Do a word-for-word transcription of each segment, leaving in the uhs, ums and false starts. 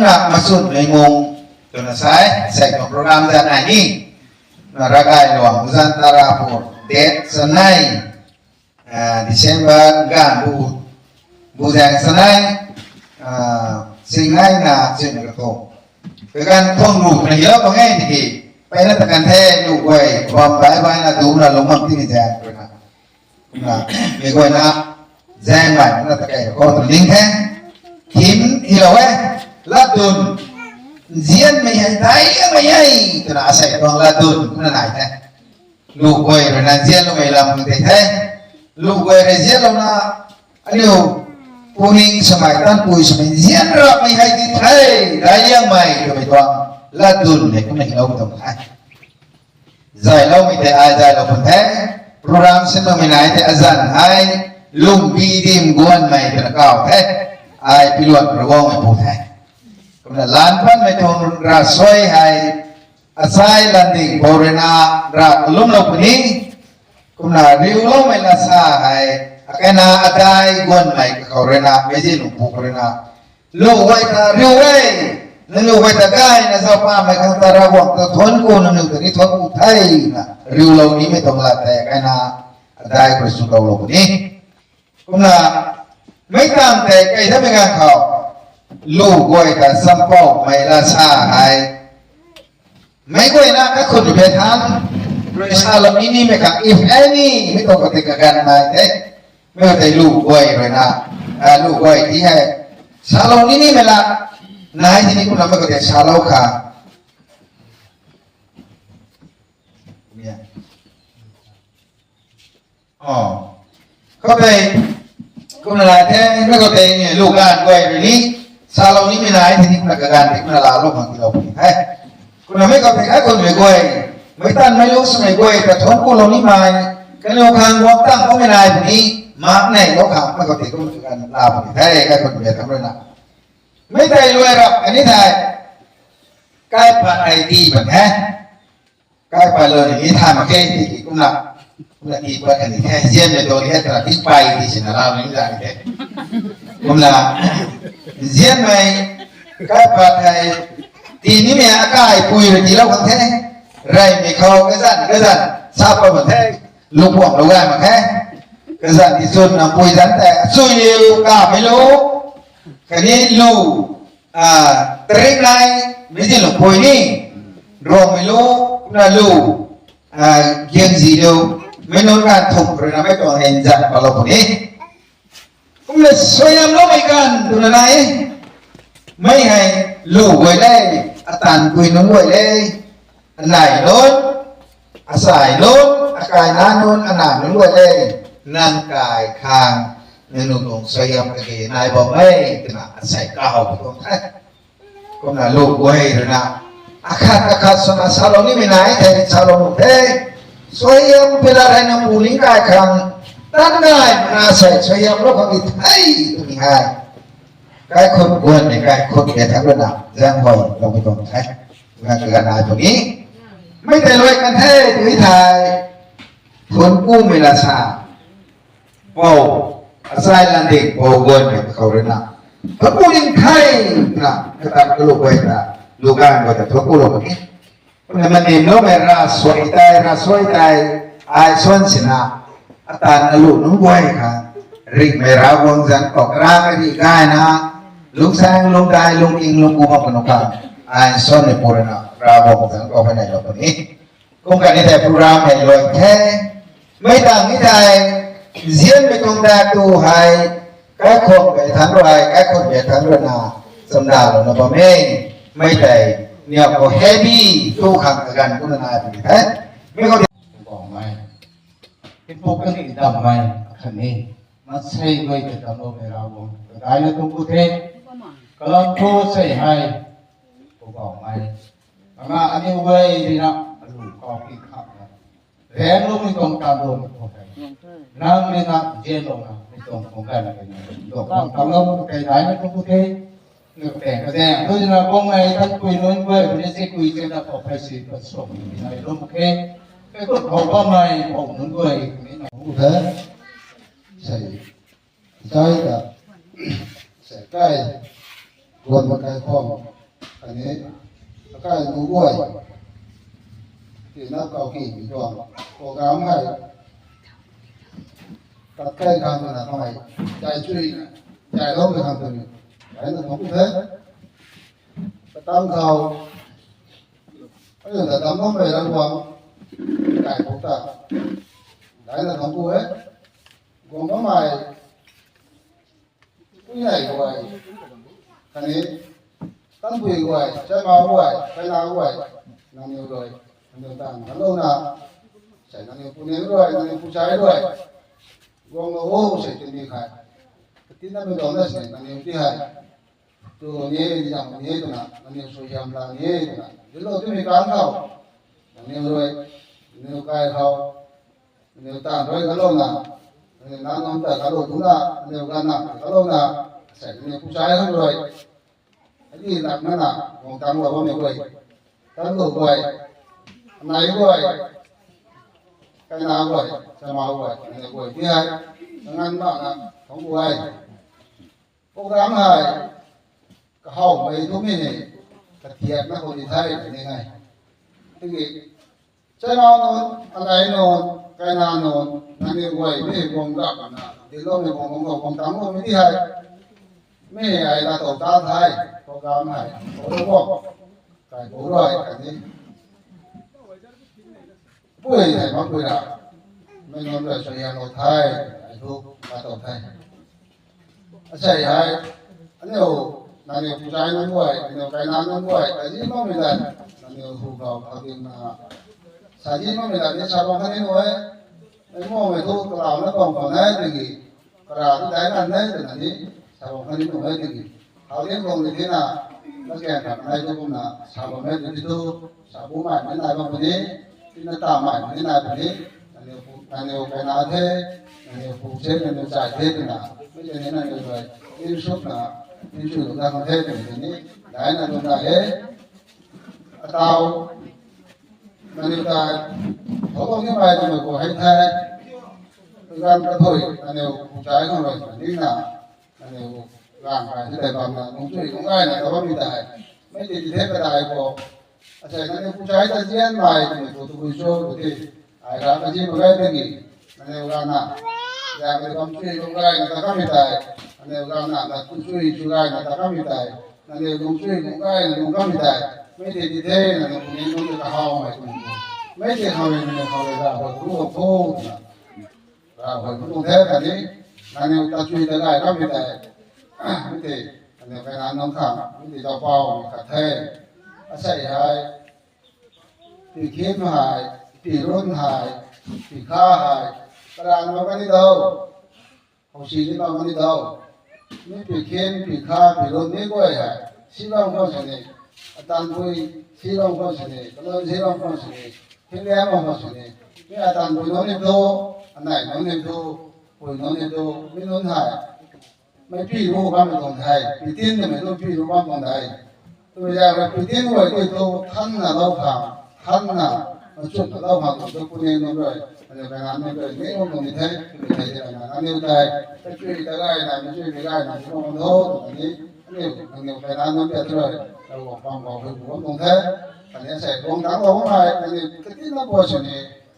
Na machun mei mung twna sai, sei tuang program zan ai ni. Na ragai luang zan tara pu date sanai, ah, December gan bu, bu zan sanai, ah, singnai na sin ka thong. Kagan thong ru na hilo ko ngai tiki. Pai na takan the lu guay, bam bai bai na du na lungmam tini zan ko na. Na, mei guay na, zan bai na ta kai ko tu ling the. Thim hilo e, latdun, zian mei hai, dai mei hai, twna asei tuang latdun, na nai the. Lu guay rui na zian lou mei lam tei the. Lu guay rui zian lou na, aniu, puning samei, tan pui samei, zian rap mei hai di the, dai liang mei, twmei tuang, latdun mei, kumna hilo tuang the. Zayloumei tei ai zaylou pun the, program sinloumei nai tei azan hei, lungbi dim guanmei twna kau the, ai piluan Ravguangc mei pu the. Kumna lan panmei tuang ravsuai hei, asai lan ding pou rui na, rav kalumlou puni, kumna riuloumei lasa hei, akaina adai guanmei kakhou rui na, meizi lungpu khou rui na, lu guay ta riu e, nangniw guay ta gayna zauc pamei khang ta Ravguangc ta thuanc ku, nangniw ta ni thuanc ku the na, riulou nimei tuang lat tei kaina adai khou sw loulou puni. Kumna, meic tang tei kai thamei ganv khou, lu guay ta champouhmei lasa hei, meic guay na kakhun phe than, rui salou ni nimei khang, if any, mei tuang khou tei kaganv nai the. Mei khou tei lu guay rui na, ah, lu guay ti hei, salou ni nimei la, nai tini kumna mei khou tei salou khang. Khou tei, kumna la the, mei khou tei ni lu ganv guay rui ni, salou nimei nai tini kumna kaganv tei kumna laalou khang tilou puni the. Kumna mei khou tei kaikhunmei guay, meic tanmei lu swmei guay ta thuanc kulou nimei, kaniw khang guang tang kummei nai puni, mak neilou khang mei khou tei kumna kaganv laa puni the, kaikhunmei tham rui na. Mei tei luai rap kani thei, kaipat hei tii pan the. Kaipat lou ni thay mak khe, tiki kumna, kumna tii pat kani the, zianmei tuang ni hei twna tii pai ti sina lau ni zan the. Kumna, zianmei, kaipat hei, tii nimei akaipui rui tiilou khang the, reymei khou kazanc, kazanc, sa pat mak the, lungpuamlou gay mak khe, kazanc ti chwn nampui zanc tei, achui liu kamei lu, khatni lu, ah, tarik nai, meizi lungpui ni, Ruangmei lu, kumna lu, ah, Gianzi liu, meic nunc ganv thumh rui na mei tuang hei nzan patlou puni. Kumna suaihiamloumei ganv twna nai, mei hei lu guay le, atan pui nunc guay le, anei nunc, asei nunc, akaina nunc, anei nunc guay le, nang kai khang, nangniw tuang suaihiam kage nai bam e, twna asei kahow tuang the. Kumna lu guay rui na, akhat akhat swna salou nimei nai thei salou nuh the. Suaihiam pilat hei nang pu ning kai khang, tan gay mana sei suaihiamlou khang di the twmei hei, kaikhun guanmei kaikhun ge thangc rui na zaenghuayloumei tuang the. Ganv kaganv nai puni, mei tei luai kan the tw thei, thuanc kumei lasa, pou, asai lan ding pou guanmei khou rui na, thuanc ku ding the, na, katat kalu guay ta, lu ganv guay ta thuanc kulou puni. Kumna manimloumei ravsuai tei, ravsuai tei, ai suan sina, atan alu nunc guay khang, ringhmei Ravguangc zanc khou karana ri gayna, lungsaeng lungdai lungking lungku bam kanu khang, ai suan ni pu rui na Ravguangc zanc khou hei neilou puni. Kum kani thei program hei luai the. Mei tang ni thei, zianmei tuang dak tu hei, kaikhun ge thangc rui, kaikhun ge thangc rui na, chamdalouna bam e. Mei tei, niak khou heavy tu khang kaganv kumna nai puni the. Mei khou, Poubauhmei, tingpuk kandih dammei akhatni, maansei guay ta damcloumei Ravguangc, kadaina tuang ku the. Kalam thu sei hei, Poubauhmei, nang na aniu guay rui na alu kau pi khakna, rengloumei tuang tanduan khou hei, nang rui na nzianlouna mei tuang khang ganv rui na, dok bam tanglou kadaina tuang ku the. Nang pang kazaeng tu na bungmei tanpui nunc guay rui na sikui chena khou phey si pat suam ni nai lum khe. Kaikhun khou bammei pou nunc guay ni na hu the. Sei, zai ta, sei kai, Kon makai khom kani akai nu guay ti na kau ki mi tuang program hei kat kai khang na kamei jai chui jai lou mi khang tu ni ai na thong the. Katang khou ai na dam lou mei rang wang kai khou ta ai na thong ku he. Guang kamei pui nai guay kani tanpui guay, chaimau guay, kaina guay, nangniw rui nangniw tan kalouna, sai nangniw puni rui, nangniw puchai rui guang lou o, sai tini khai katina mi dona si nangniw ti hei tu ni ni zang ni twna nangniw suaihiam la ni twna dilo timi kan khou nangniw rui, nangniw kai khou, nangniw tan rui kalouna, nangniw nac nunc ta kalou tuna, nangniw ganv na ta kalouna, sai nangniw puchai khang rui adi lak nana guang tang lou bammei guay, tanlou guay, anei guay, kaina guay, chaimau guay, nangniw guay ti hei kanganv makna thong guay. Program hei kahawmei thu mi ni kathiakna khou ni the ni ngai. Tiki chaimau nunc, anei nunc, kaina nunc, nangniw guay mi guang gapna diloumei guang guang khou guang tangloumei ti hei mi hei laatow ta the. Program hei kou rui guang kai kou rui kani pui hei makpui ra mei nunc rui suaihiam lou the. Ai thu laatow the. Asei hei aniu nangniw puchai nunc guay, aniu kaina nunc guay kazi makmei lat, nangniw hu khou thau dingna sazi makmei lat ni sa bam khatni nu e. Mei makmei thu kalauna bam khwan e tiki kara thu dai kan e twna ni sa bam khatni nu e tiki thau ding bam ni thena lakan khat nai thu kumna sa bam e tiki thu sa bu mai mei nai bam puni, tina ta mai mei nai puni, nangniw kaina the, nangniw pu the, nangniw chai the twna mei tei ni nangniw rui insukna insuk lu ta khang the twmei tei ni daina lum na e. Atau nangniw ta thoulou nimei twmei khou hei the, ganv kathui nangniw puchai khang rui ningna nangniw ganv kai the tei bamna lungchui lungc gayna ta bammei tei mei tei ti the kadai khou asei nangniw puchai ta zianmei twmei khou tabui cho tw the. Ai ra kazi mak ge tiki nangniw ganv na zak kari bam chui lungc gayna ta kamei tei, nangniw ganv na na tu chui chu gayna ta kamei tei, nangniw lungchui lungc gayna lungc kamei tei mei tei ti the. Nangniw puni nunc ta kahawmei twmei mei tei khou rui nangniw khou rui Ravguangc lungc khou twna Ravguangc lungc the khatni nangniw ta chui ta gay kamei tei mei tei nangniw kaina nunc khang mei tei ta paumei khat the. Asei hei pi khim hei, pi run hei, pi kha hei, karanv bam kani dou, housi ni bam kani dou. Mi pi khim, pi kha, pi run ni guay hei si bam khwan sini, atanpui si bam khwan sini, kalun si bam khwan sini, hingliang bam khwan sini, mi atanpui nunc ni thu, anei nunc ni thu, pui nunc ni thu, mi nunc hei mei pi ru bammei tuang the, pi tin twmei tu pi ru bam tuang the. Twmei zaeng rui pi tin guay tei thu thanna lou khang, thanna machunna lou khang tuang thu puni nunc rui, aniu kaina nunc rui ni nunc tuang ni the twmei the tei na aniu tei tachui ta gayna mei chui mei gayna ni bam tho twmei ni aniu nangniw kaina nunc tei thu rui Ravguangc bam khou hui bu bam tuang the. Khatni asei guang tangc lou bammei khatni katina pua sini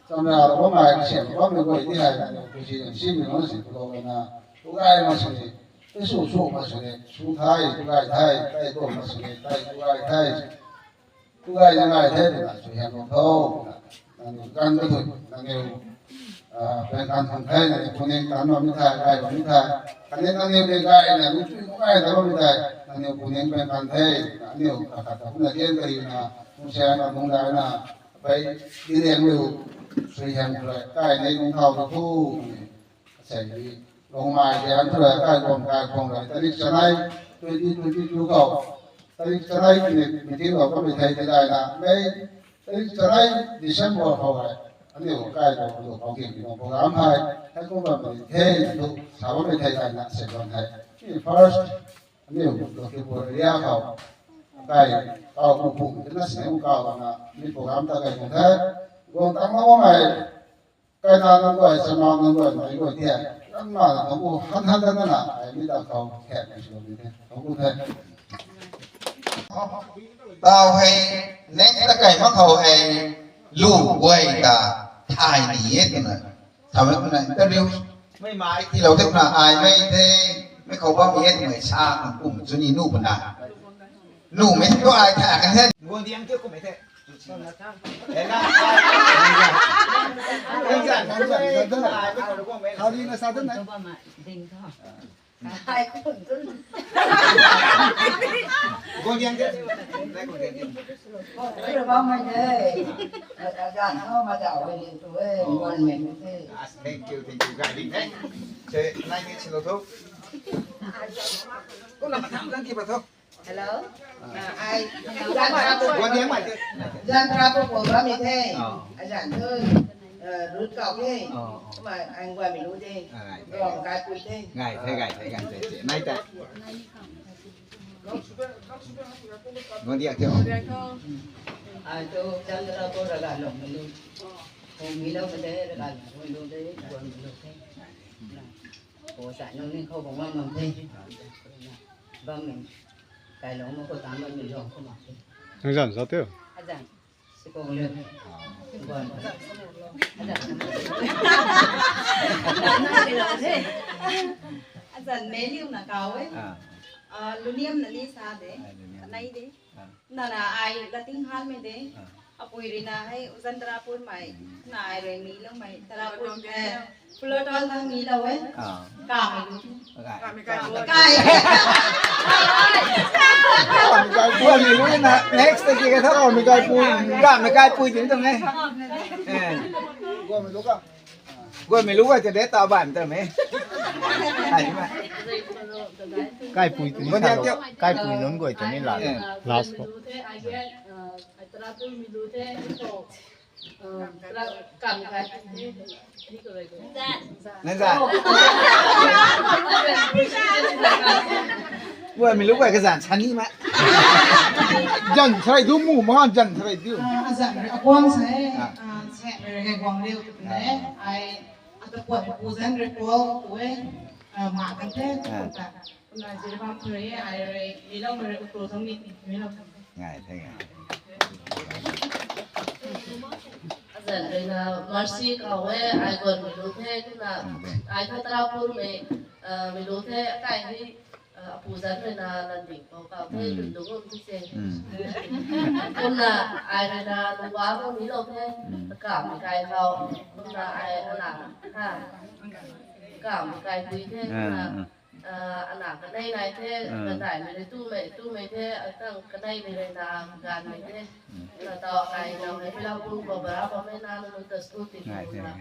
chamralou bammei kasiamlou bammei guay ti hei nangniw khusi nang simei nunc si kulou na tu gay mak sini, tei sw sw mak sini, sw the, tu gay the, tei kum mak sini, tei tu gay the, tu gayna gay the twna suaihiam lou tho twna nangniw ganv kathui nangniw pang kan khang the, nangniw puning tan bammei the, gay bammei the, khatni nangniw tei gayna lungchui lungc gayna bammei tei nangniw puning pang kan the twna aniu khat khat ta kumna tian karina nungsianna lungc daina pei dilianmei suaihiam khou rui kai ni lungc thau ta thu twmei asei ni lungmei dian thu rui kai guang kai khwang rui tarik chanei twenty twenty two khou tarik chanei ni meeting khou kamei thei tei daina mei tarik chanei December khou hei aniu kai khou aniu khou king ni program hei hei kum bammei the na thu sa bammei thei daina se bam the. First aniu Lakhipur area khou kai kau pu pu twna sini kau na mi program ta kai khang the. Guang tangc lou bammei kaina nunc guay, chaimau nunc guay, mei guay ti hei kanmei na thang ku han han na na ai mi ta khou khat ni sw ni the, thang ku the. Tau hei, next ta kai mak khou hei, lu guay ta, thai ni e twna. Thamei kumna interview. Mei mai tilou tei kumna ai mei the, mei khou bam e twmei sa kum kum chu ni nu kumna. Nu mei tu ai tha kan he. Guang diang tu kum e the. Hau di na sa dun na. Thank you, thank you, guys. Thank you. Hello. Ai Zan Tra pu, Zan Tra pu bam e the. Azan tu Ruth kau the. Kumna ai guay mei lu the. Rom kai pui the. Ngai the, ngai the, ngai the. Nai ta. Ngon diak the. Ai tu Zan Tra pu raga lou mei lu. Hung mi lou mei the, raga lou mei lu the, guay mei lu the. Ko sa nung ni khou bam bam the. Bam mei. Kai lou ma ko tam bam mei lou ko ma the. Nang zan sa teo. Azan. Sikong le. Azan. Azan mei liu na kau e. Luniam na ni sa de. Nai de. Nana ai lating han mei de. Apui rui na hei Zan Tra pu mei. Na ai rui mi lou mei. Tra pu, eh, Fullerton thang mi lou e. Ka mei lu. Kai. Guay mei lu na next ta ki ka tha guay mei kai pui. Guay mei kai pui tin tum e. Guay mei lu ka. Guay mei lu guay te de ta ban tum e. Kai pui tu ni sa lo. Kai pui nunc guay tu ni la. Last ko. Nang za. Guay mei lu guay kazan sani ma. Zan sarai du mu ma zan sarai du. Azan rui aguang sa e. Sek rui guang liu ne. Ai ata puat pu zan rui pual tu e. Ma kan the. Kumna ziri bam thu rui ai rui mi lou mei rui kukru thang ni mi lou thang. Ngai the ngai. Azan rui na Mercy kau e, ai guay mei lu the, kumna ai tha Tarapur mei, mei lu the, akai ni, apu zan rui na Landing kau kau the, lun dung um the se. Kumna ai rui na Lungwa kau mi lou the, kamei kai kau, kumna ai ana, ha, kamei kai pui the, kumna ana kanei nai the, kadaimei rui tumei, tumei the, atang kaneimei rui na ganvmei the. Na tau ai na mei pila pu ko bara pa mei na na ta school ti pu na.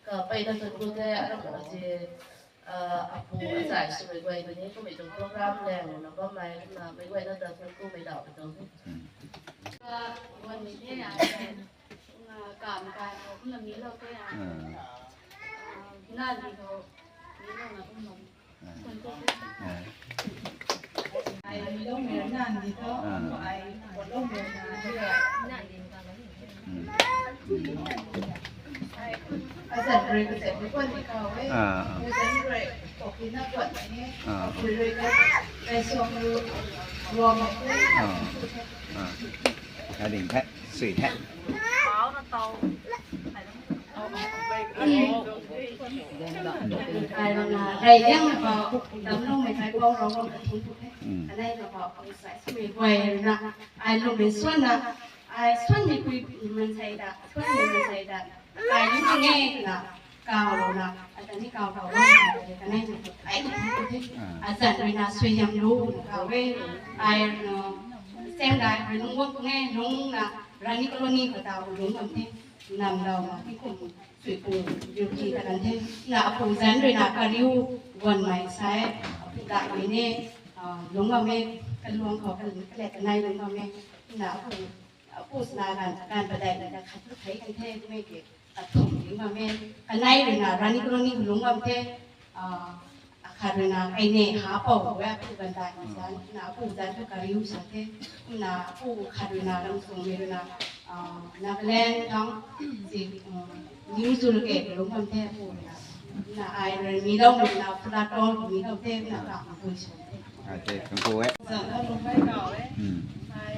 Ka pei na tu pu the, ana ko si, apu azai swmei guay ni kumei tuang program leng na bammei na mei guay na ta tu kumei dau tu. Ka wan mei the, ai, na kam kai ko kumna mi lou the, ai. Na di ko, mi lou na kumna. Ading the, sui the. Ai rui na rey liang na khou, dam nung mei kai guang rau guang ta thun tu the. Kanei na khou, sai swmei guay rui na, ai lungmei suan na, ai suanmei pui mansei da, suanmei mansei da, ai ni nge na, kau rau na, ata ni kau kau rau na, kanei na khou, ai ni thun tu the. Azan rui na sui yam lu na kau e, ai rui na, seng dai rui nung guang nge, nung na, Rani Colony khou ta lung bam the. Nam lou ma, tingkum sui pu, duty ta kan the. Na apu zan rui na kariu guan mei sai, apu da mei ne, lung bam e, kaluang khou, kalet kanei lung bam e. Na apu, apu sana ganv, ganv padai na khat tu thei kan the, mei ke, athum lung bam e. Kanei rui na Rani Colony lung bam the, akhat rui na, ai ne ha pou e, apu ganv dai na zan, na apu zan tu kariu sa the, na apu khat rui na, Ramsung mei rui na, Nagaland thang, si, New Chulake lung bam the apu rui na, na ai rui mi lou na, na Fullerton mi lou the, na ka ma pui sa the. Zan lou lung kai kau e. Ai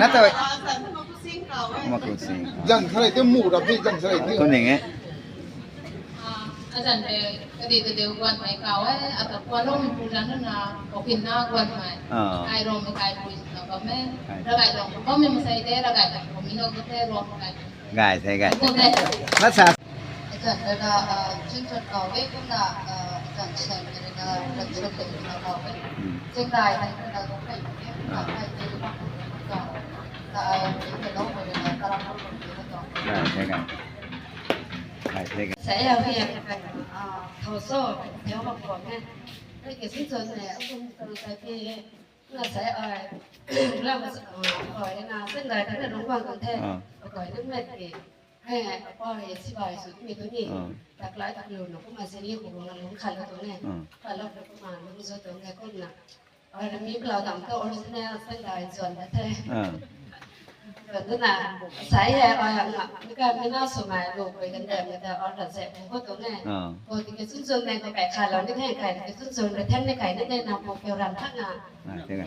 na ta. Makusing. Zan khalei te mu ra phi, zan khalei te. Ko ning e. Azan de kadi de de guan mai kau e, ata kualong pu zan na, okin na guan mai. Ai rong mai kai pui na bam e. Ragai rong bam e masai de, ragai rong mi no ko te rong kai. Gai the, gai. Ko te. Masa. Azan de na, chun chun kau e, kumna, azan sen de na, rak chun de na kau e. Chingdai de na ko kai e, kai de na kau. Gai the, gai. Gai the, gai. Sa ya hi ya kai. Thau so, thau ma kuang e. Kai ke sin chun ne, akum chun kai ke. Na sa ai. Lam sa, koi na sen dai ta na rong bang kan the. Koi na met ke. He, apa he si bai su mi tu ni. Tak lai tak lu na kuma sini ko na lung khat lo tu ne. Khat lo kuma lung zo tu ne ko na. Ai, mi klau dam ta original sen dai zuan na the. Zuan tu na, sai he, ai, nga, mi ka, mi na su mai lu koi kan de, mi ta order se, bu ko tu ne. Ko ti ke chun chun ne, ko kai khat lo ni the, kai ti ke chun chun re thang ne kai ne de na, bu keu ran thak na.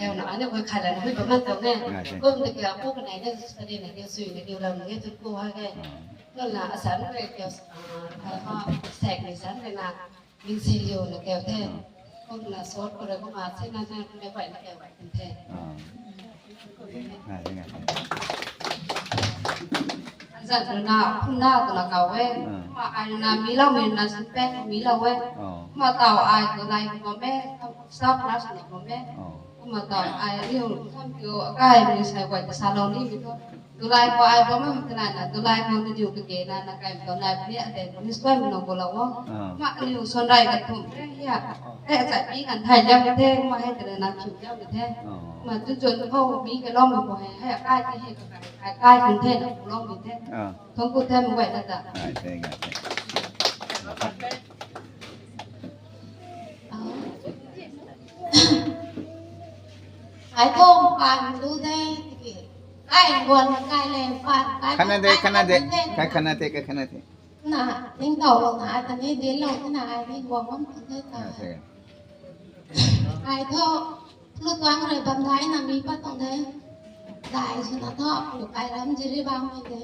Keu na, ane koi khat lo ni, bu man tu ne. Kum ti ke, bu ka nai ne, study na, keu sui na, keu ram ne, tu ko ha ke. Ko na, asan re, keu, ha, sek ni san re na. Min si liu na keu the. Kum na sot ko re kum a se na na me bai na keu bai kum the. Azan na phun na tu la kau e. Ma ai na mi lau mi na sin pe mi lau e. Ma tau ai tu lai ko me, staff class na ko me. Kum ma tau ai liu kam keu kai mi sai bai ta sa lau ni mi ko. Tulai khou ai bam e twna na, tulai khou na diu kage na, na kai bam nai puni ate, puni square mano bola wo. Ma aniu suan rai ka thum re hia. Hei achai pi kan thai liam the, ma hei tere na khiu liam the. Ma tu chun khou mi ke lom khou hei, hei kai ti hei ka kai, kai kai kan the na ku lom the. Thong ku the mu bai na ta. Ai thong pan lu de, tiki. Kai guan kai le pan kai. Khana de, khana de, kai khana de, kai khana de. Na, ning tau lo na, ta ni din lo na, ai ni guan bam tu de ta. Ai tho, lu tuang re bam dai na mi pa tong de. Dai su na tho, lu kai ram jiri bam mi de.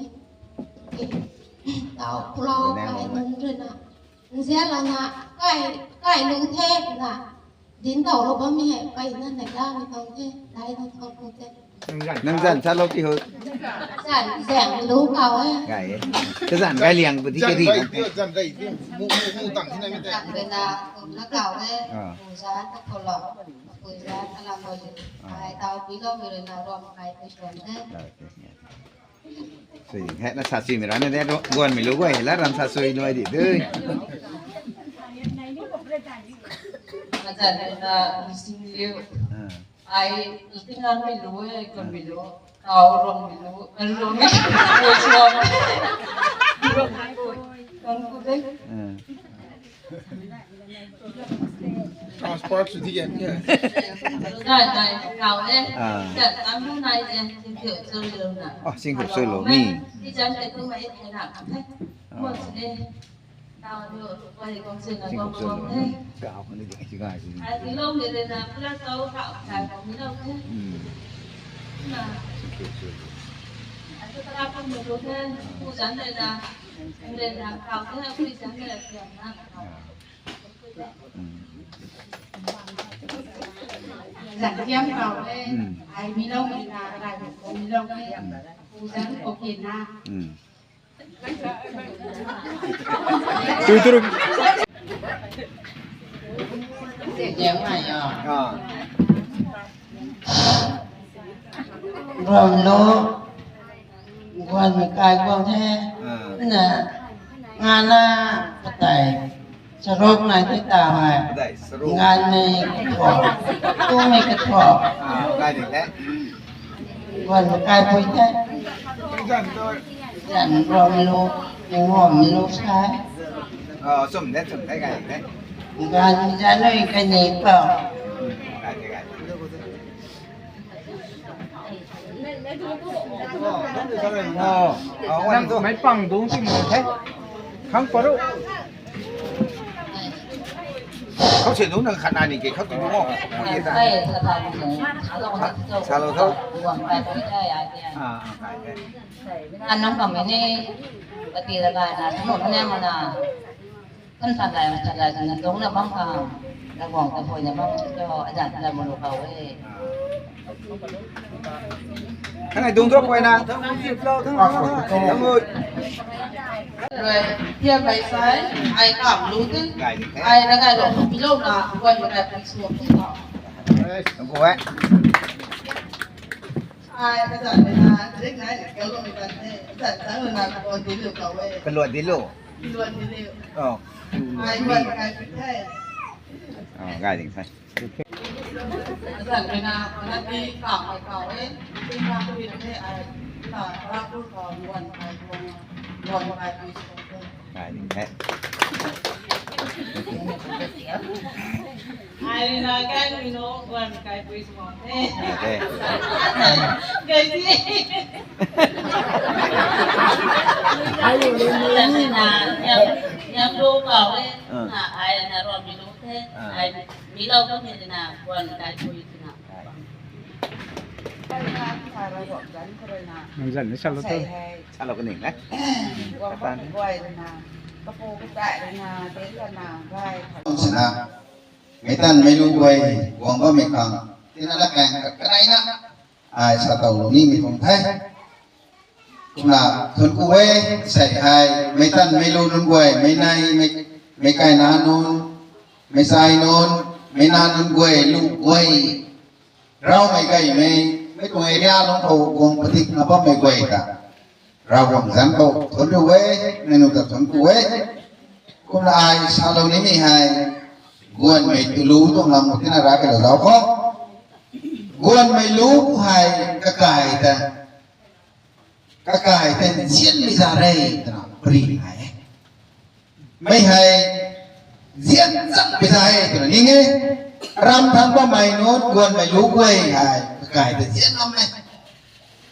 Tau, pulau kai nung re na. Nzian la na, kai, kai lu the na. Din tau lo bam mi hei, pai na nai la mi tau the, dai na tau ko the. Nang zan sa lo ki ho. Zan, zan lu kau e. Gai e. Ka zan gai liang bu di ka ri. Zan gai di, zan gai di. Mu, mu, mu tang si na mi te. Zan gai na, kum na kau e. Pu zan ka ko lo. Pu zan ka lam bo li. Ai tau pi lo mi re na rom kai pi tuan the. Sui, hei na sa sui mi rana de, guan mi lu guay, la ram sa sui nuai di, dui. Azan na, sing liu. Ai, tingnan mi lu, guan mi lu, kau rom mi lu, kan rom mi lu, guan rom. Kan ku de. Passport sw di gan ke. Dai dai kau e. Ah. Jan tam lu nai e, sing thiu chu lu na. Oh, sing thiu chu lu ni. Di jan te tu mai thai na. Mo sini. Tau lu, wai kong sini na kong kong e. Kau ni di chi gai sini. Ai di lo ni de na, pula tau kau kai kong ni lo e. Hmm. Na. Sing thiu chu lu. Ai tu tara kong ni lu e. Ku jan de na. De na kau e, ku jan de na. Ah. Zan tiam kau e, ai mi lou e na, rai mi lou e, u zan ko ke na. Tui tui. Tiam nai ya. Ah. Guang lo, guang kai guang the. Ah. Na, nga na, patai. Sarok nai the ta hai. Patai, sarok. Ngan nei kathok. Tu nei kathok. Ah, kai di le. Guang kai pui the. Zan rom lo, rom lo sai. Ah, sum the, sum the, kai the. Ngan zan nei kai nei pa. Kai the, kai the. Nang meic pang dungc ti mu the. Khang paru. Khou se dungc nang khat na ni ke khou ti dungc o. Khou ye ta. Salou tho. Ah, ah, kai the. Anung kam ni pati laga na, tunu ne mana. Kan sa lai, sa lai, sa na dungc na bam khang, na guang ta pui na bam cho, a zan ta mu lu kau e. Kan ai dungc thu pui na. Rui, tia bai sai, ai kam lu tin, ai na gai lo, pi lo na, guan ma gai pui suam ti kau. Dungc kau e. Ai, ka zan na, rik nai, ka lo mi ban the, zan zang na, ka lo di lu kau e. Ka lo di lu. Luan di liu. Oh. Ai, luan kai pui the. Oh, gai ding the. Zan rui na, na ti kau mai kau e. Ti na pui the ai. Ta ra pui kau luan kai luan. Luan kai pui sw the. Gai ding the. Ai rui na kai rui no, guan kai pui sw the. Okay. Guys, ni. Ai rui na, nyam, nyam lu kau e. Ah. Na, ai na rom mi lu the. Ah. Ai, mi lou kau ni na, guan kai pui sw na. Nang zan ni salou tho. Salou kani na. Guan kai pui na. Kapu katai na, te na, gai. Sina. Meitan meilu guay guang bammei khang tina la kaeng ka kanei na, ai sa tow lou nimei tuang the. Kumna thuanc ku e, sei hei meitan meilu nunc guay, mei nei, mei, mei kai na nunc, mei sai nunc, mei na nunc guay, lu guay, raumei gaymei, mei tuang area lungc khou guang padik na bammei guay ta. Ravguangc zanc khou thuanc riu e, mei nunc ta thuanc ku e. Kumna ai salou nimei hei, guanmei tu lu tuang lam khou tina ra kalou zauc khou. Guanmei lu khou hei kakai ta, kakai ta nzianmei za re twna pari nai e. Mei hei nzian zangmei za e twna ning e. Ram thangc bammei nunc guanmei lu guay hei kakai ta nzian ngam e.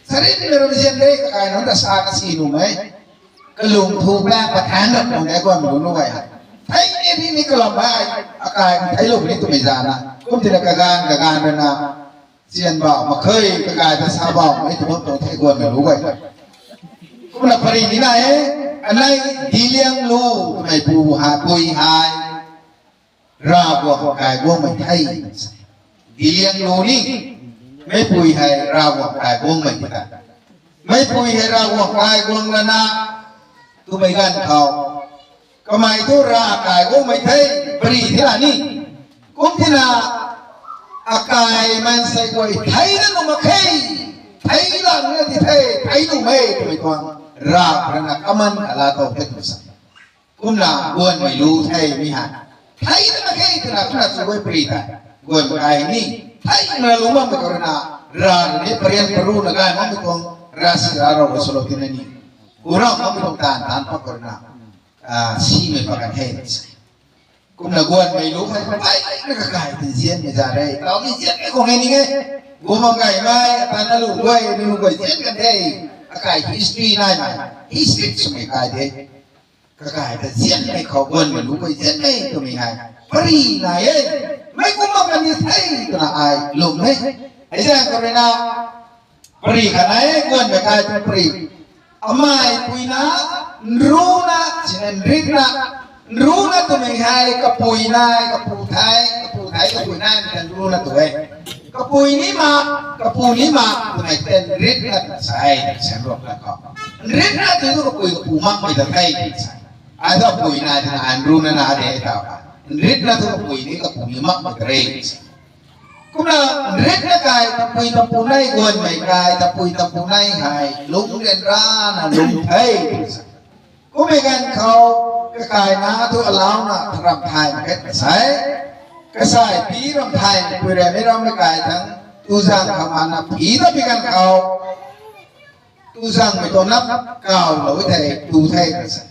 Sarinmei ram nzian de, kakai nunc ta sa kasi nuhmei. Kalung thu pa pathan rap nung de guanmei lu nunc guay hei. Thei ni ri ni kalam hei, akai theilou ni twmei zana. Kum tina kaganv, kaganv rui na. Sian bauh, makhei, kakai ta sa bauh, mei tu bam tuang the guanmei lu guay. Kumna pari ni na e, anei Diliang lu, twmei pu hei, pui hei. Ravguangc kai guangmei the. Diliang lu ni, meipui hei Ravguangc kai guangmei the. Meipui hei Ravguangc kai guang lana, twmei ganv khou. Kamei thu Rav kai guangmei the, pari the la ni. Kum tina, akai maansei guay thei na nuh mak khe, thei la nuh di the, thei nuhmei twmei tuang. Rav rui na kaman kala tow the twna sa. Kumna guanmei lu the mi hei. Thei na mak khe twna kumna chu guay pari the. Guanmei kai ni. Thei na lu bammei khou rui na. Rav rui ni parian paru na gay bammei tuang. Ravsic Ravguangc rui swlou tina ni. Kurau bammei tuang taanv taanv pat khou rui na. Ah, simei pat kan the. Kumna guanmei lu hei, ai, na kakai tei nzianmei za re. Tau ni nzianmei khou hei ni e. Gumam gaymei, atan na lu guay, ni lu guay nzian kan the. Akai history nai mei. History swmei kai de. Kakai ta nzianmei khou guanmei lu guay nzianmei twmei hei. Pari nai e. Mei kumna kan ni the, twna ai lwm e. Hei zang khou rui na, pari khat nai e, guanmei kai tu pari. Amei puina, nruna, sina nritna, nruna twmei hei, kapui nai, kapu thei, kapu thei, kapui nai, mei ta nruna tu e. Kapui ni ma, kapu ni ma, twmei ta nritna twna sa e, sa ruak na khou. Nritna tu tu kapui kapu makmei ta the, sa. Ai ta pui nai, twna ai nruna na de ta. Nritna tu kapui ni kapu ni makmei ta re, sa. Kumna nritna kai, tapui tapu nai guanmei kai, tapui tapu nai hei, lungc ryanrana lung the, sa. Kummei ganv khou, kakaina thu alauna tharam thay mak khe sa e. Kasai pi ram thay, pui ryanmei rammei kai thang, tuzang khamana pi ta pi ganv khou, tuzangmei tuang nap kaulou the, tu the, sa.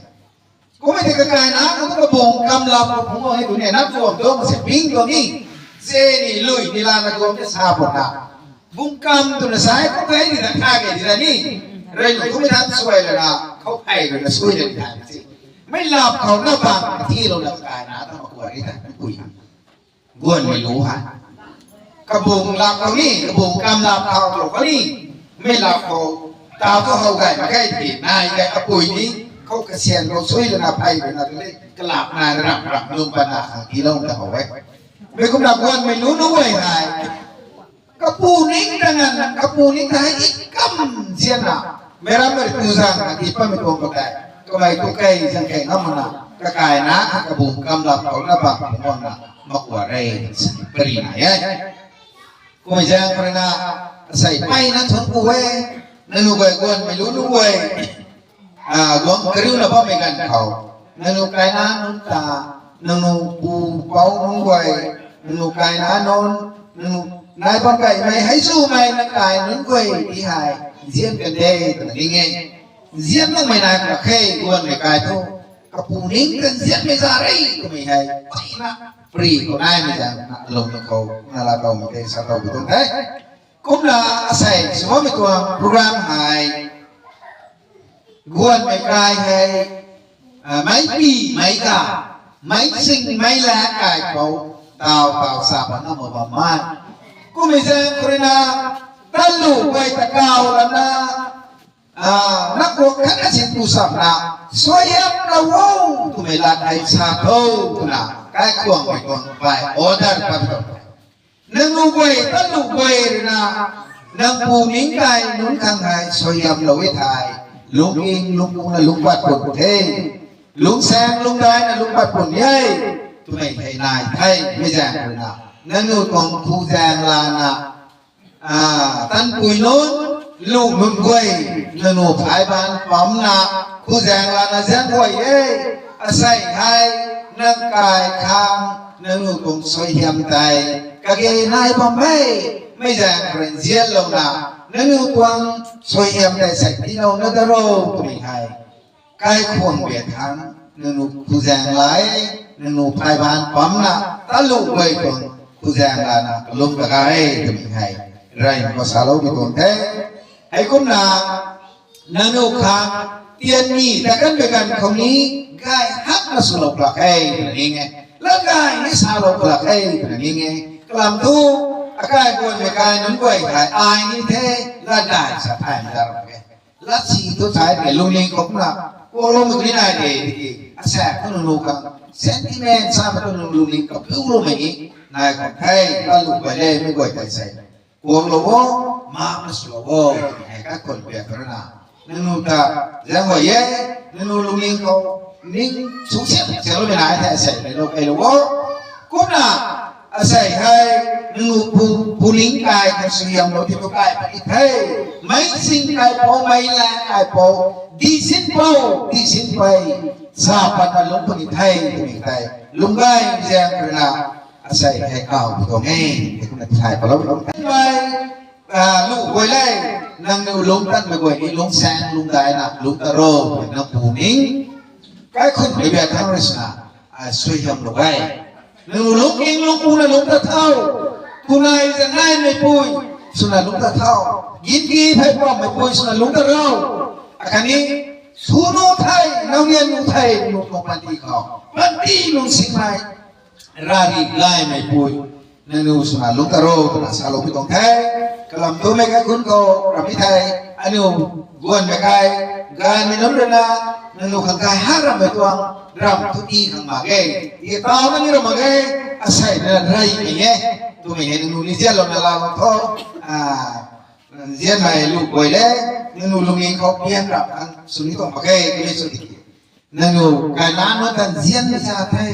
Kummei tei kakaina, kumna kabung kamlap khou phungc e, tu ni nap tuang tuang se ping tuang ni, ze ni lui ni lana tuang ni sa pun na. Bung kam twna sa e, kum hei ni na tha ke di na ni. Rey lu kummei than suai lana, khou phey rui na sui na di tha si. Mei lap khou na bang, thi lou na kakaina, ta makua ri ta, pui. Guanmei lu hei. Kabung lap khou ni, kabung kam lap khou khou ni. Mei lap khou, tau thu how gay mak khe ti, nai gay kapui ni, khou kasian khou sui lana phey rui na tu le, kalap nai ram ram lung pat na khang tiilou ta how e. Mei kumna guanmei lu nunc guay hei. Kapu ning ta ngan, kapu ning ta hei i kam nzianna. Mei rammei tuzang na ti patmei tuang khou tei. Kamei tu kei zang kei ngam mak na. Kakaina, kabung kam lap khou na bang phungc na. Makua re, pari nai e. Kummei zaeng khou rui na, asei peyna thuanc ku e, nangniw guay guanmei lu nunc guay, a, guang kariuna bammei ganv khou, nangniw kaina nunc ta, nangniw pu pouc nunc guay, nangniw kaina nunc, nangniw nai bam kaimei hei zumei nang kai nunc guay ti hei, nzian kan de twna ning e. Nzian makmei nai kha khe, guanmei kai thu, kapu ning kan nzianmei za re twmei hei, peyna, pri khou naimei zaeng na, alung na khou, na la tawmei tei sa taw bu tuang the. Kumna asei, sw bammei tuang program hei, guanmei kai hei, a, meic pi, meic ka, meic sing, meic la kai pou, taw, taw sa patna mak bam e. Kummei zaeng khou rui na, tanlu guay ta kaw lana, a, na kuak khatna sin tu sapna, suaihiamlou o, twmei lat hei sa tho, twna, kaikhwangmei tuang by order pat tuang. Nangniw guay, tanlu guay rui na, nang pu ning kai nunc khang hei, suaihiamlou e thei, lungning, lungkungna lungc pat pun the, lungsaeng, lungdaina lungc pat pun e, twmei hei nai the, mei zaeng rui na, nangniw tuang pu zaeng lana, a, tanpui nunc, lu nunc guay, nangniw phaybaanv pamna, pu zaeng lana zaeng guay e, asei hei, nang kai khang, nangniw tuang suaihiam tei, kage nai bam e, mei zaeng rui nzianlouna, nangniw tuang suaihiam tei sei tiilouna daro, twmei hei. Kaikhwang biak thangc, nangniw pu zaeng la e, nangniw phaybaanv pamna, tanlu guay tuang pu zaeng lana, kalum kaga e, twmei hei, rey khou saloumei tuang the. Heikumna, nangniw khang, tianmei ta kanmei ganv khou ni, gay hakna swlou klak e, twna ning e. Latgay ni salou klak e, twna ning e. Kalam thu, akai guanmei kai nunc guay hei, ai ni the, latgay sa thay na dar e. Latsi thu thai ke lungning khou na, kuakloumei ni nai de, tiki, asaekc thu nangniw khang, sentiment sa ma thu nangniw lungning khou piuloumei ni, nai khou the, tanlu guay le, mei guay tei sei. Kuaklou o, makna swlou o, hei kaikhwang biak khou rui na. Nangniw ta, zaeng guay e, nangniw lungning khou, ning, su siam, siamloumei nai the, sei, leilou, keilou o. Kumna, asei hei, nangniw pu, puning kai, kan suaihiamlou, ti tu kai, pati the. Meic sing kai pou, meic la kai pou, di sin pou, di sin pei, sa patna lungc puni the, twmei tei. Lungc gay zaeng rui na, asei hei kaw pu tuang e, ti kumna ti thay palou lungc the. Mei, a, lu guay le, nangniw lungc tanmei guay ni, lungsaeng, lungdaina, lungc ta ro, nang puning. Kaikhunmei biak thangc rui sina, ai sui ham lou e. Nangniw lungking lungpuna lungc ta thau. Tunai zangnaimei pui swna lungc ta thau. Ginki phey pamei pui swna lungc ta rau. Akhatni, sunu thei, naunian nu thei, nu khou panty khou, panty lungsinmei, rari gaymei pui, nangniw swna lungc ta rau twna saloupui tuang the. Kalam tumei kaikhunc khou ramhmei thei, aniu guanmei kai, gaymei nunc rui na, nangniw khang kai ha rammei tuang, ram tu ti khang mak ge, i tau na ni ram mak ge, asei na reymei e, twmei hei nangniw ni zianlouna laa tho, a, zianmei lu guay le, nangniw lungning khou pian rap khang sw ni tuang mak ge, twmei sw tiki. Nangniw kaina nunc tan zian ni sa the,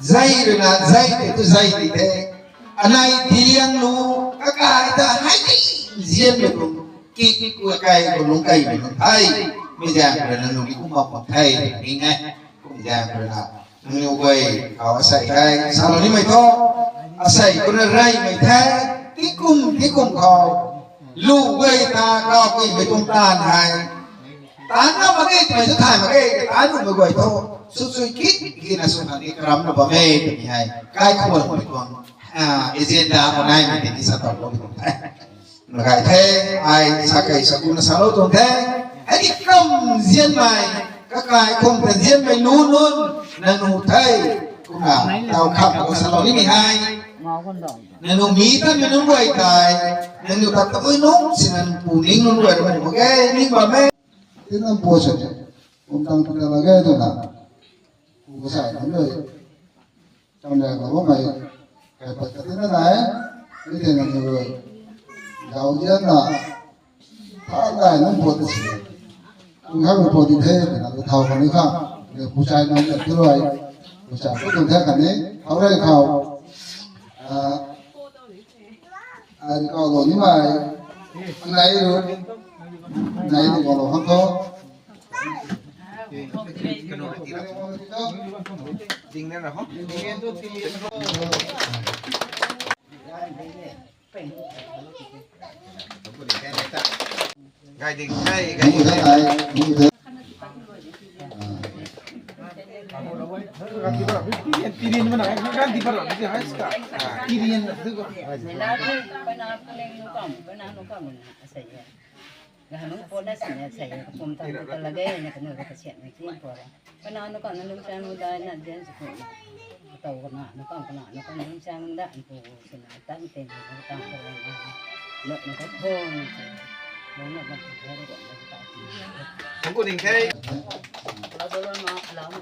zei rui na zei tei tu zei ti the. Anei diang lu, kakai ta hei ti zianmei tuang, kik kakai khou lungc kaimei nunc the. Mi zaeng rui na nangniw ni kumna kum the, ning e. Kum zaeng rui na nangniw guay khou asei hei salou nimei thu, asei kumna reymei the, tikum tikum khou, lu guay ta kau kuimei tuang taanv hei, taanv na mak ge twmei thu thay mak ge, taanv nuhmei guay thu, sw sui kit kina sw khang ni karamna bam e twmei hei, kaikhwanmei tuang, a, agenda khou naimei tei ni sa tau lou tuang the. Nakai the, ai sa kei sa kumna salou tuang the, hei di kam zianmei, kakai khum ta zianmei lu nunc, nangniw the, kumna, tau kham khou salou nimei hei. Nangniw mi tanmei nunc guay tei, nangniw tat tabui nunc, sina nangpu ning nunc guay rui mak ge, ning bam e. Tina po se, kum tang pu ta la ge twna, pu kasai nunc rui, chamliang khou bammei, kaipat katina nai, mi thei nangniw rui, zauzianna, tha dai nunc po ta si, kum khang rui po di the, twna kathau khang ni khang, ni pu chai nunc tat tu rui, pu chai pu tuang the khatni, thau rei khou, a, ai kau lou nimei, nai ru, nai ni kau lou khang tho. Gai ding, gai, gai ding. Gahanung pot na sina sei, kapum tang ta lage na kanu ka sian na kin po ra. Kana nu kan nung chang nu dai na den su ku. Tau kana nu kan kana nu kan nung chang da an pu sina tan ten nu kan ko na. Lo nu ka thong. Lo nu ka thong ko na ta. Kung ku ding the. Lo lo lo ma lo ma.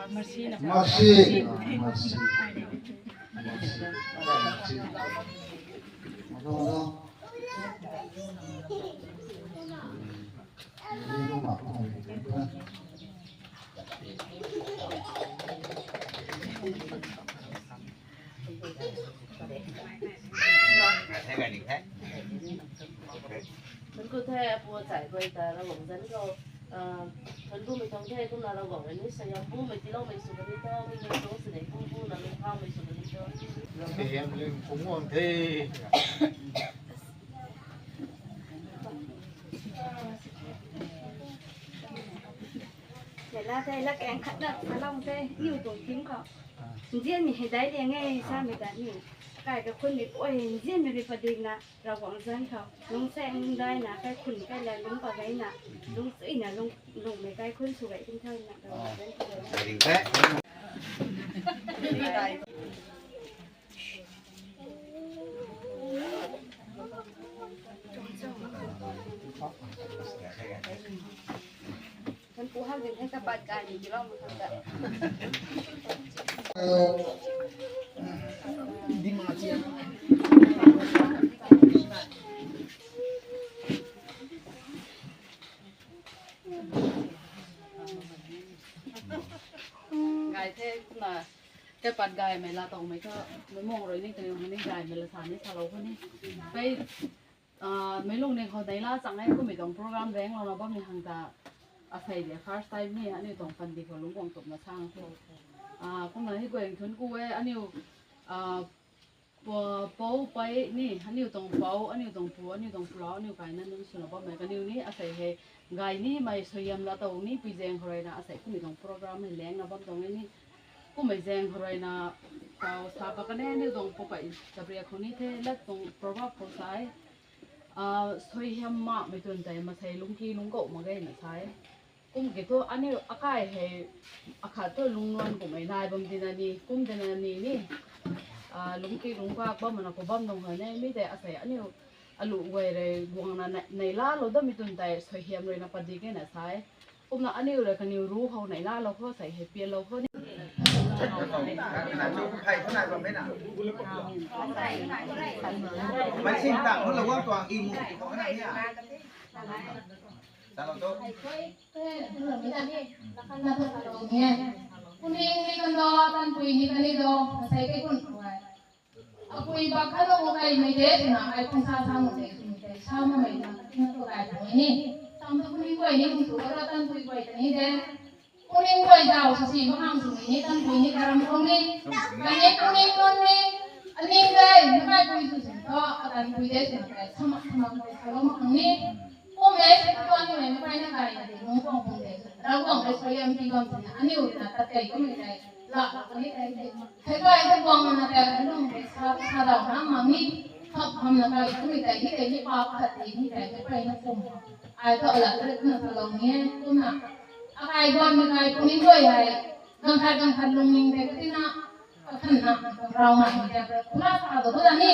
Mercy. Mercy. Mercy. Nunc khou the apu achai guay ta Ravguangc zanc khou, ah, thuanc bumei tuang the, kumna Ravguangc rui ni sayam bumei tiiloumei sw kani tho, mi nunc tuang sini bum buna lungcthaumei sw kani tho. Siam ling phungc guang the. Nela the, la keng khat na, la long the, niw tuang thim khou. Nzianmei hei dai liang e, samei ta ni. Kai kakhunmei pui, nzianmei rui padikna, Ravguangc zanc khou. Lungcsaeng lungdaina, kaikhun kaila lungc pat gayna, lungcsuina, lung, lungmei kaikhun sw gay tingthauna, Ravguangc zanc khou. Din hei kapat kai ni kilou ma khang ta. Di ma chia. Gay the kumna. Kapat gaymei la tangmei kha, mei mung rui ni kaniw hei ni gaymei la sa ni salou kho ni. Pei, ah, mei lung ni khou dei la chang e kummei tuang program renglouna bammei hang ta, asei de first time ni aniu tuang pandi khou lungc guang tupna sang the. Ah, kumna hei guang thun ku e aniu, ah, pou, pou pei ni, aniu tuang pou, aniu tuang pu, aniu tuang pulou, aniu kaina nunc swna bammei kaniw ni asei hei gay nimei suaihiam la tow ni pui zaeng khou ruina asei kummei tuang program hei lengna bam tuang e ni. Kummei zaeng khou ruina taw sa pa kan e, aniu tuang poupei tabria khou ni the, lat tuang proverb khou sa e. Ah, suaihiam makmei twn tei masei lungki lungkauh mak ge na sa e. Kum ki thu aniu akai hei akhat thu lungnuan kummei nai bam tina ni, kum tina ni ni, ah, lungki lungkak bam mana khou bam nung hei ne, mi tei asei aniu alu guay rui guangna nei, nei lalou dammei twn tei suaihiam ruina padik e na sa e. Kumna aniu rui kaniw ru khou nei lalou khou sei hei pianlou khou ni. Mei sing tang hun la guang tuang i mu ti khou na ni a. Salou tu. Kuning ni kan do, tanpui ni kan ni do, masei kei kun kuai. Apui bak khat lou kaimei de twna ai pung sa sa nu de twmei tei sa makmei na tina tu gay tuang ni. Tam tu kuning guay ni hung tu kara tanpui guay ta ni de. Kuning guay zau sasi makhang swmei ni tanpui ni karam khou ni. Kani kuning nunc ni aning de, makai pui sw sin thu atanpui de twna tei samak samak tei salou makhang ni. Kummei se katuan nimei makai na gay na de nung tuang pung de. Ravguangc rui suaihiam pi bam tina aniu rui na tat kei kummei tei la kani tei de. Hei kai ta guang na tei lung tei sa, sa daw na mak ni, khap hamna kai kummei tei hi tei ni pa khat tei ni tei hei kai na kum. Ai thu alat rui kumna salou ni e, kumna. Akai guangmei kai kuning guay hei, ganv khat ganv khat lungning tei katina, kakhanna, raw nai ni tei, kumna sa daw ta ni,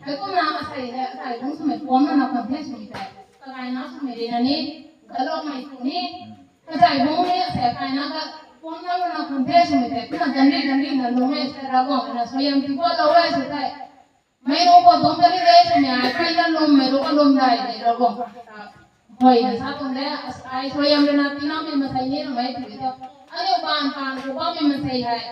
hei kumna asei hei, asei bung swmei puam na na kan the swmei tei, kakai na swmei rui na ni, galoumei sw ni, kazay bung ni asei kaina ka pum na mana khang the swmei tei, kumna ganri ganri na lung e, asei Ravguangc na suaihiam pi gualou e sw tei. Meic ru khou tuang ganri de swmei ai, kaina lwmmei ru kalwm dai de Ravguangc. Huay na sa tuang de, ai suaihiam rui na tinamei masei ni na mei tw thu. Aniu baanv baanv khou bammei masei hei.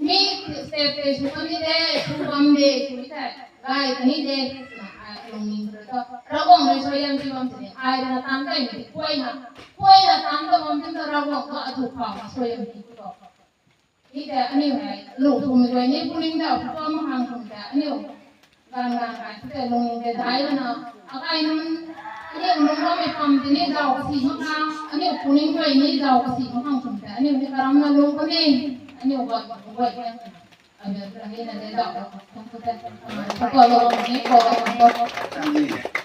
Mi step tei sw bam ni de, sw bam de, sw tei. Gay kani de, na ai lungning rui thu. Ravguangc rui suaihiam pi bam tini, ai rui na tang kaimei ti kuay na. Kuay na tang ta bam tini thu Ravguangc thu athuk khou na suaihiam pi thu. Ni tei aniu hei, lu thumei guay ni kuning ta, phuam makhang thum tei, aniu. Ganv ganv kai, tei lungning tei dai lana. Akai nunc, aniu lung bammei pam tini zau kasi makhang, aniu kuning guay ni zau kasi makhang thum tei, aniu ni karam na lung kani, aniu guay, guay guay. Aniu kani na de zau, thum thum tei, ah, thum thum lung ni, thum thum.